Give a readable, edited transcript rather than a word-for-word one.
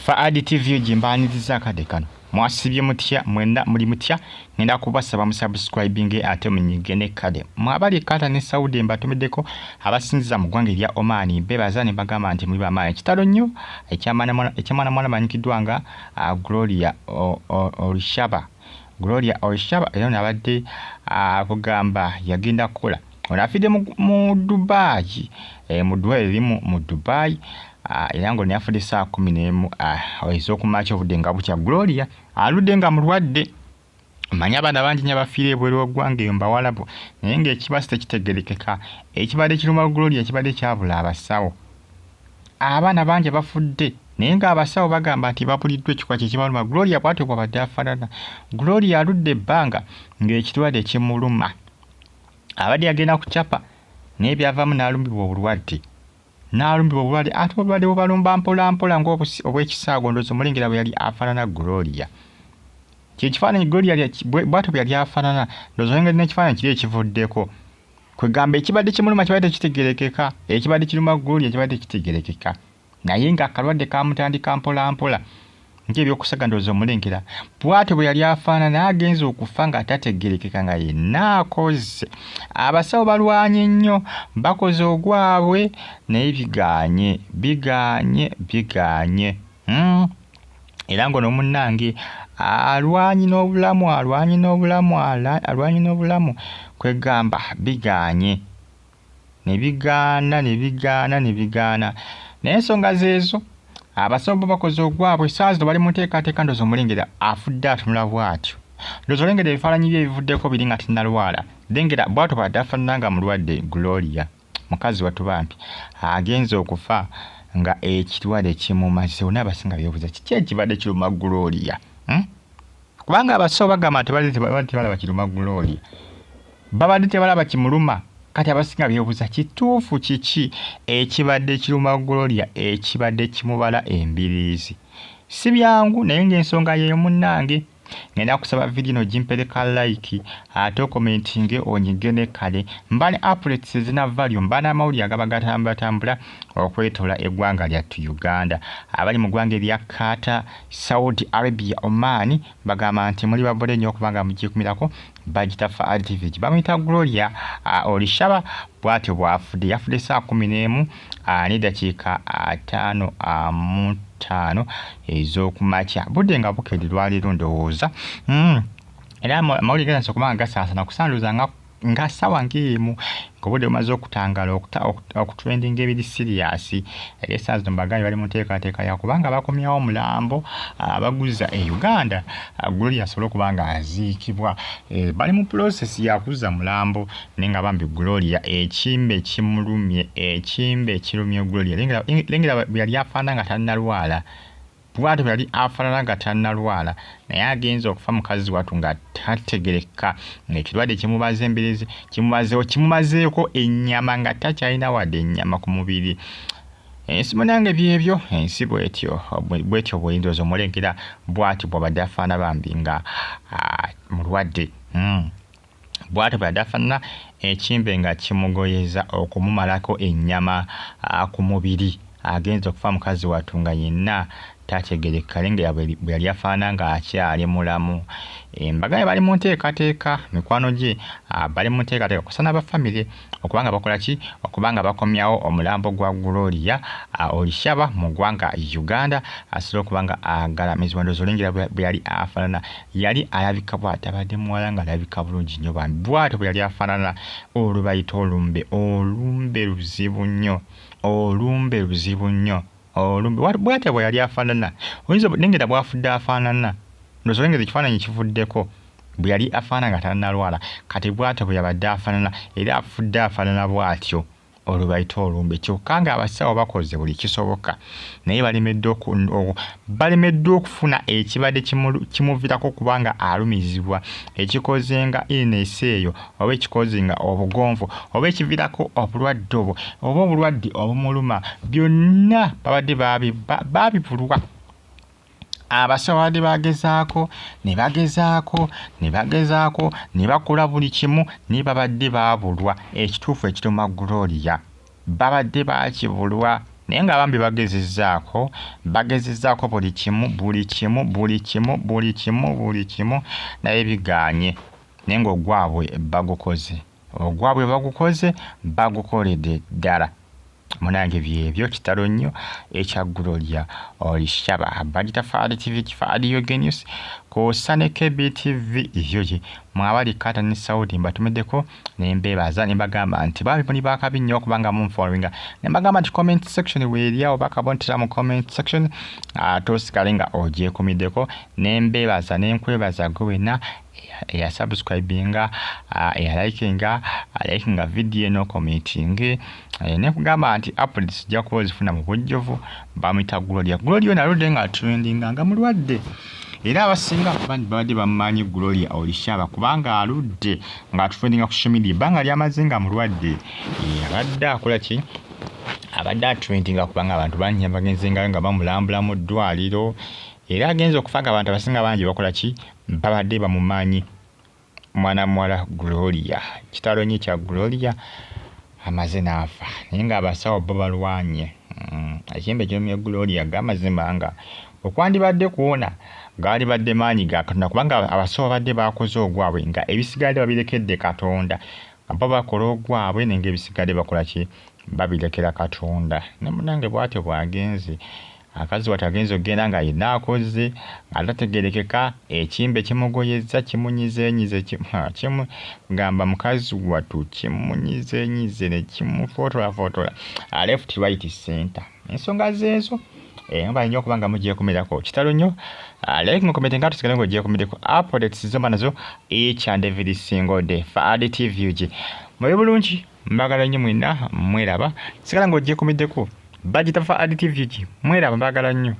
Faadi TV gye mbaaniriza akadde kano. Mwasibye mutya mwenna muli mutya? Ngenda kubasaba musubscribinge ate munyige ne kade. Mwe abali e Qatar ne Saudi mbatumiddeko abasinziza mu ggwanga erya Oman mbebaza ne mbagamba nti muli bamaanyi. Kitalo nnyo ekyamwana mwana amanyikiddwa nga Gloria Orishaba. Gloria Orishaba era ono abadde akugamba yagenda kukola. Ono afiidde mu Dubai, mu ddwaliro erimu mu Dubai era ng'ono yafudde ssaawa 11 ez'okumakya obudde nga bukya. Gloria aludde nga mulwadde. Omanyi abaana bangi nnyo abafiira ebweru w'eggwanga eyo mu Bawalabu naye ng'ekibasi tekitegeerekeka. Ekibadde kiruma Gloria kibadde kyabula abasawo. Abaana bangi abafudde naye ng'abasawo bagamba nti babuliddwa ekikwa kye kibaluma. Gloria bw'atyo bw'abadde afaanana. Gloria aludde ebbanga ng'ekirwadde kimuluma. Abadde yagenda kucapa naye byavaamu n'alumbibwa obulwadde. N'alumbibwa obulwadde ate obulwadde bubalumba mpola mpola ng'obw'ekisaago ndowooza omulengera bwe yali afaanana Gloria. Kye kifaananyi Gloria bw'atyo bwe yali afaanana ndowooza olengera n'ekifaananyi kiri ekivuddeko. Kwegamba ekibadde kimuluma kibadde tekitegeerekeka, ekibadde kiruma Gloria kibadde tekitegeerekeka. Naye ng'akalwadde kaamutandika mpola mpola ng'ebyokusaga ndowooza omulengera. Bw'atyo bwe yali afaanana agenze okufa nga tategeerekeka nga yenna akoze. Abasawo balwanye nnyo, bakoze ogwabwe naye bigaanye, bigaanye, bigaanye. Era ng'ono munnange alwanye n'obulamu, alwanye n'obulamu, alwanye n'obulamu, kwegamba bigaanye. Ne bigaana, ne bigaana, ne bigaana. Naye ensonga zeezo abasawo bo bakoze ogwabwe, essaawa zino bali mu nteekateeka ndowooza omulengera afudde atunula bw'atyo. Ndowooza olengera ebifaananyi bye ebivuddeko biri nga tannalwala. Lengera bw'atyo bw'adde afaanana nga mulwadde Gloria. Mukazi wattu bambi agenze okufa nga ekirwadde kimumazeewo n'abasinga beebuuza kiki ekibadde kiruma Gloria? Kubanga abasawo bagamba nti babadde tebalaba kiruma Gloria. Babadde tebalaba kimuluma. Kati abasinga beebuuza kituufu kiki ekibadde kiruma Gloria ekibadde kimubala embiriizi. Si byangu naye ng'ensonga yeeyo munnange. Ngenda kusaba vidiyo eno gimpereka like ate okomentinge onyige ne kale. Mba ne updates ezirina value, mba n'amawulire agaba gatambulatambula okwetoola eggwanga lyattu Uganda. Abali mu ggwanga erya Qatar, Saudi Arabia, Oman bagamba nti muli babule nnyo okubanga mugyekumirako bagita Faadi TV. Bamuyita Gloria Orishaba bw'atyo bw'afudde. Yafudde ssaawa 11 n'eddakiika 55 ez'okumakya. Budde nga bukedde lwaleero ndowooza. Era amawulire gatandise okuba nga gasaasaana kusanduuza nga ssaawa ng'emu ng'obudde bumaze okutangaala okutrendinga ebiri siriyasi. Era essaawa zino mbagambye bali mu nteekateeka ya kubanga bakomyawo omulambo abaguza e Uganda Gloria asobole okuba nga aziikibwa. Bali mu process ya kuzza mulambo naye nga bambi Gloria ekimbe kimulumye, ekimbe kirumye Gloria. Lengera bwe yali afaanana nga tannalwala. Bw'atyo bwe yali afaanana nga tannalwala naye agenze okufa mukazi wattu nga tategerekeka ng'ekirwadde kimubaze embiriizi, kimumazeewo, kimumazeeko ennyama nga takyalina wadde ennyama ku mubiri. Ensi munnange byebyo, ensi bw'etyo, bw'etyo bw'eyinza omulengera bw'atyo bw'abadde afaanana bambi nga mulwadde. Bw'atyo bw'abadde afaanana ekimbe nga kimugoyeza okumumalako ennyama ku mubiri. Agenze okufa mukazi wattu nga yenna tategerekeka lengera bwe yali afaanana ng'akyali mulamu. Embaga bali mu nteekateeka mikwano gye bali mu nteekateeka kusa n'aba famire okuba nga bakola ki okuba nga bakomyawo omulambo gwa Gloria Orishaba mu ggwanga Uganda asobole okuba nga agalamizibwa. Ndowooza olengera bwe yali afaanana. Yali alabika bw'ati abadde muwala ng'alabika bulungi nnyo bambi. Bw'atyo bwe yali afaanana olwo bayita olumbe. Olumbe luzibu nnyo. Olumbe luzibu nnyo. Olumbe bw'atyo bwe yali afaanana. Oyinza lengera bw'afudde afaanana. Ndowooza olengera ekifaananyi kivuddeko bwe yali afaanana nga tannalwala. Kati bw'atyo bwe yabadde afaanana era afudde afaanana bw'atyo. Olwo bayita olumbe. Kyokka ng'abasawo bakoze buli kisoboka naye balemeddwa okufuna ekibadde kimuviirako okuba nga alumizibwa ekikoze nga illness eyo oba ekikoze nga obugonvu oba ekiviirako obulwadde obwo oba obulwadde obumuluma byonna babadde baabibulwa. Abasawo babadde bagezaako ne bagezaako ne bagezaako ne bakola buli kimu naye babadde baabulwa ekituufu ekiruma Gloria. Babadde baakibulwa. Naye nga bambi bagezezzaako, bagezezzaako buli kimu, buli kimu, buli kimu, buli kimu, buli kimu, naye bigaanye. Naye ng'ogwabwe bagukoze, ogwabwe bagukoze, bagukoledde ddala. Munange byebyo, kitalo nnyo ekya Gloria Orishaba. Bagita Faadi TV, Faadi Eugenius kwossa ne KBTV yoye. Mwabali Qatar ne Saudi, mbatumiddeko ne mbeebaza ne mbagamba nti bambi muli bakabi nnyo okubanga munfollowinga, ne mbagamba nti comment section weeri awo, bakabontera mu comment section, ate osigale nga ogyekumiddeko. Ne mbeebaza ne nkwebaza gwe wenna eyasubscribinga, eyalikinga, alikinga video eno, commenting, nekugamba nti updates ojja kuba ozifuna mu bujjuvu. Bamuyita Gloria. Gloria ono aludde nga trendinga nga mulwadde, era abasinga bandi babadde bamumanyi Gloria Orishaba kubanga aludde nga trendinga ku social media ebbanga lyamaze nga mulwadde. Abadde akola ki? Abadde atrendinga kubanga abantu bangi bagenzengayo nga bamulambula mu ddwaliro, era agenza okufa nga abantu abasinga bangi bakola ki? Babadde bamumanyi mwana muwala Gloria. Kitalo nnyo ekya Gloria, amaze n'afa, naye ng'abasawo bo balwanye. Ekimbe kirumye Gloria gamazima nga okwandibadde kuwona gaalibadde maanyi ga Katonda, kubanga abasawo babadde bakoze ogwabwe nga ebisigadde babirekedde Katonda, nga bo bakola ogwabwe naye ng'ebisigadde bakola ki? Babirekera Katonda. Ne munange bw'atyo bw'agenze. Akazi wati agenze okugenda nga yenna akoze nga tategerekeka, ekimbe kimugoyezza, kimunyizenyize, kimugamba mukazi wattu kimunyizenyize ne kimufootolafotola left, right, center. Ensonga zeezo nga nnyo okuba nga mugyekumirako. Kitalo nnyo. Like, mucommente nga tusigale nga ogyekumireko. Updates zomba nazo each and every single day. Faadi TV UG, mube bulungi, mbagala nnyo mwenna, mweraba. Sigala nga ogyekumiddeko. Bagita Faadi TV UG, mweraba, mbagala nnyo.